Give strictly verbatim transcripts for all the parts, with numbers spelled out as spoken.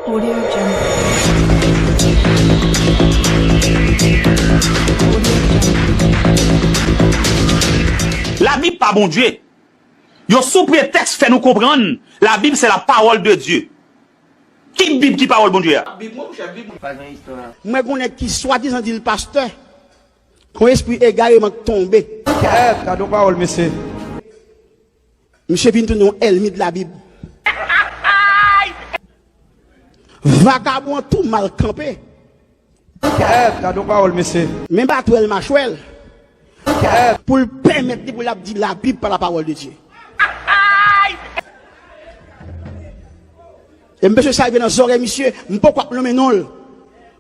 Audio Jungle. Audio Jungle. Labib pa Bondye. Yo sou pretèks fè nou konprann Labib se la parole de Dieu. Ki Bib ki pawòl Bondye a? Mwen gen yon nèg ki swadizan di l pastè, kon espri egareman k tonbe. Kèt, gade yon pawòl mesye. Misye vin tounen yon èlmi de Labib. Vakabon an tou mal kanpe. Kèt, gade yon pawòl mesye. Men batwèl machwèl. Kèt, pou l pèmèt li pou l ap di Labib pa la parole de Dieu. E m bezwen sa rive nan zòrèy misye, m poko ap nonmen non l.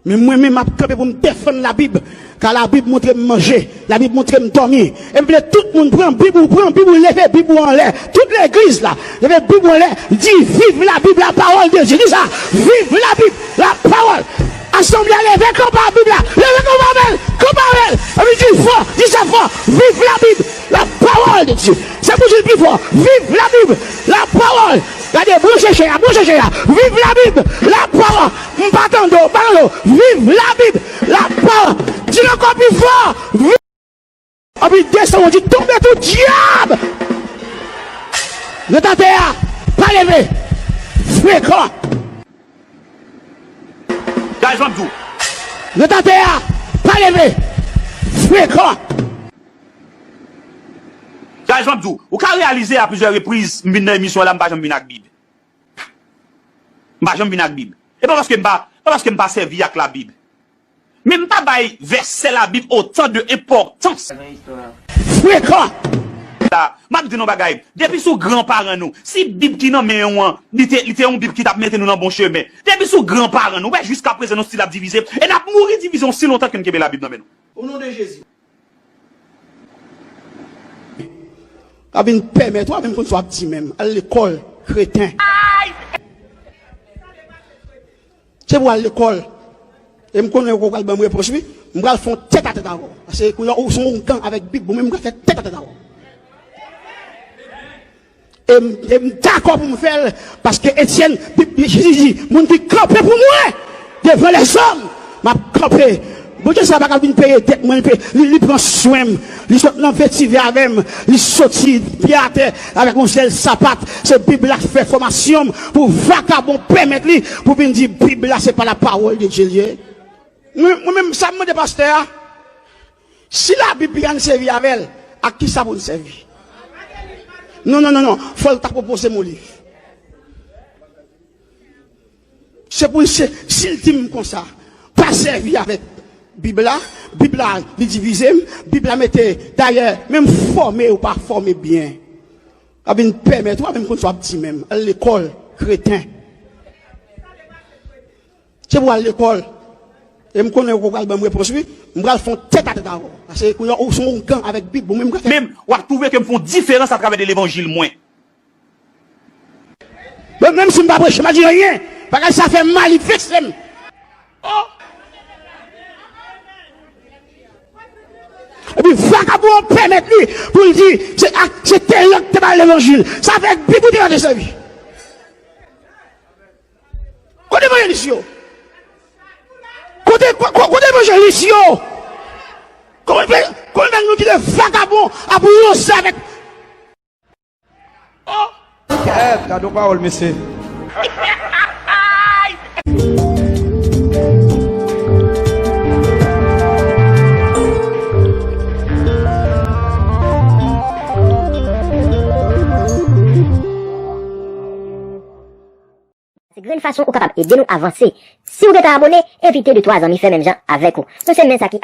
Men mwen menm m ap kanpe pou m defann Labib. Ka Labib montre m manje, Labib montre m dòmi. E m vle tout moun pran Bib ou, pran Bib ou, leve Bib ou anlè. Tout legliz la, leve Bib ou anlè, di viv Labib, la parole de Dieu. Di sa, viv Labib, la parole. Asanble a leve kanpe a Bib la, leve kanpe avè l, kanpe avè l. Epi di fò, di sa fò, viv Labib, la parole de Dieu. Se pou di l pi fò, viv Labib, la parole. Gade, branche chè a, branche chè a. Viv Labib, la parole. M pa tande w, m pa tande w. Viv Labib, la parole. Di l ankò pi fò, viv. Anpi desann, di tonbe tou dyab. Ret atè a, pa leve. Frekan. Gade jan m di w. Ret atè a, pa leve. Frekan. Gade jan m di w. Ou ka reyalize a plizyè repriz, m vin nan emisyon an la, m pa janm vin ak Bib. M pa janm vin ak Bib. E pa paske m pa, pa paske m pa sèvi ak Labib. Men m pa bay vèsè Labib otan de enpòtans. Frekan. La, m ap di nou bagay. Depi sou gran paran nou, si Bib ki nan men w an, li te, li te yon Bib ki t ap mete nou nan bon chemen. Depi sou gran paran nou, wè jiska prezan nou still ap divize. E n ap mouri divize osi lontan ke n kenbe Labib nan men nou. O non de Jezi. Ka vin pèmèt ou a menm konn sa w ap di menm. Al lekòl, kreten. Se pou al lekòl. E m konnen ou pral ban m repons wi. M pral fè yon tèt a tèt avè w. Paske kounye a ou se yon oungan avèk Bib ou menm m pral fè tèt a tèt avè w. E m, e m dakò pou m fè l, paske Etyèn, Bib, Jezi di, moun ki kanpe pou mwen devan lèzòm, m ap kanpe. Bondye sa pa ka vin peye dèt mwen, li, pe- li, li pran swen m, li sot nan vetivè avè m, li soti pye atè avèk yon sèl sapat. Se Bib la k fè fòmasyon m pou vakabon pèmèt li pou vin di Bib la se pa la parole de Dieu li ye. Mwen, mwen menm, sa m mande pastè a, si Labib li a n sèvi avè l, ak kisa pou n sèvi? Non, non, non, non, fò l ta pwopoze m yon liv. Se pou l, se, si l di m konsa, pa sèvi avèk Bib la, Bib la, li divize m, Bib la mete, dayè, menm fòme, ou pa fòme byen. Ka vin pèmèt ou a menm konn sa w ap di menm. Al lekòl, kreten. Se pou al lekòl. E m konnen ou pral ban m repons wi. M pral fè yon tèt a tèt avè w. Paske kounye a ou se yon oungan avèk Bib ou menm. Men w ap twouve ke m fè yon diferans atravè de levanjil mwen. Bon, menm si m pa preche, m pa di anyen. Bagay sa fè m mal, li vekse m. Oh! Epi vakabon an pèmèt li pou l di se ak se tèl lòt te ba l levanjil. Sa fè Bib ou te pa te sèvi. Kote evanjelis yo? Kote, ko- ko- kote evanjelis yo? Kòman fè, kòman fè nou kite vakabon ap woze avèk. Oh! Kèt, gade yon pawòl mesye. Se grenn fason ou kapab ede nou avanse. Si w gentan abone, envite de twa zanmi fè menm jan avèk ou. Nou se men sa ki